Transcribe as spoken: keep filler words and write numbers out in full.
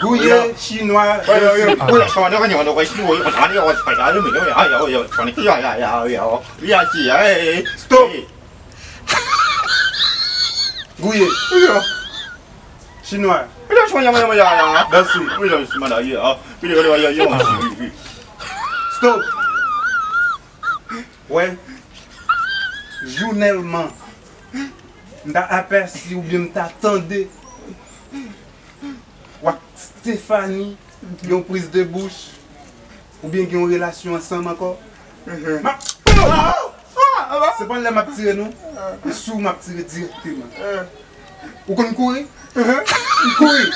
Gouye. Stop. Gouye. Chinwa. Danse. Stop. Wè, jounèlman, m ta apèsi oubyen m ta tande w ak Stephanie gen yon priz de bouch oubyen gen yon relasyon ansanm ankò, m ap, se pa lè m ap tire non, e sou w m ap tire dirèkteman. Ou konn kouri? M kouri.